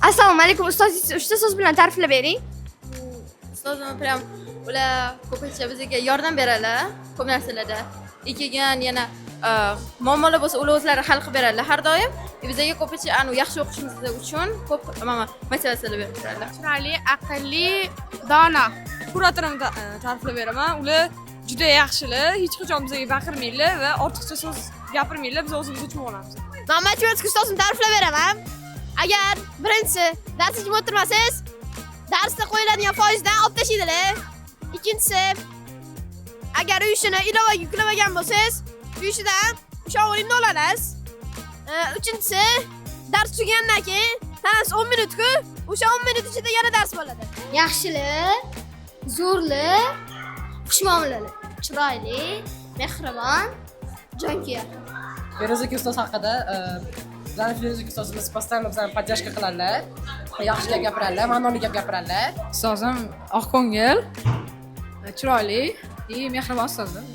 Assalomu alaykum, ustozingizni uchta so'z bilan ta'riflab bering. Ustozim прям ular ko'pincha bizga yordam beradilar ko'p narsalarda. И keyin yana muammolar bo'lsa, ular o'zlari hal qilib beradilar har doim. И bizga ko'pincha anu yaxshi o'qishimiz uchun ko'p mana motivatsiyalar berib turadilar. Chiroyli, aqlli, dono. Kuratorimni ta'riflab beraman. Ular juda yaxshilar, hech qachon bizga baqirmaydilar va ortiqcha so'z gapirmaydilar, biz o'zimiz tushunib olamiz. Man matematika ustozimni ta'riflab beraman. Agar birinchisi, darsga jim o'tirmasangiz, darsda qo'yiladigan foizdan olib tashlaydilar. Ikkinchisi, agar uy ishini ilovaga yuklamagan bo'lsangiz, uy ishidan o'sha o'rinni olasiz. Uchinchisi, dars tugagandan keyin tanaffus 10 minut-ku, o'sha 10 minut ichida yana dars bo'ladi. Yaxshili, zo'rli, xushmuomalali, chiroyli, mehribon, jonkuyar. Feruza ustoz haqida, bizani Feruza ustozimiz постоянно bizani поддержка qiladilar, yaxshi gap gapiradilar, ma'noli gap gapiradilar. Ustozim oq ko'ngil, chiroyli и mehribon ustozim.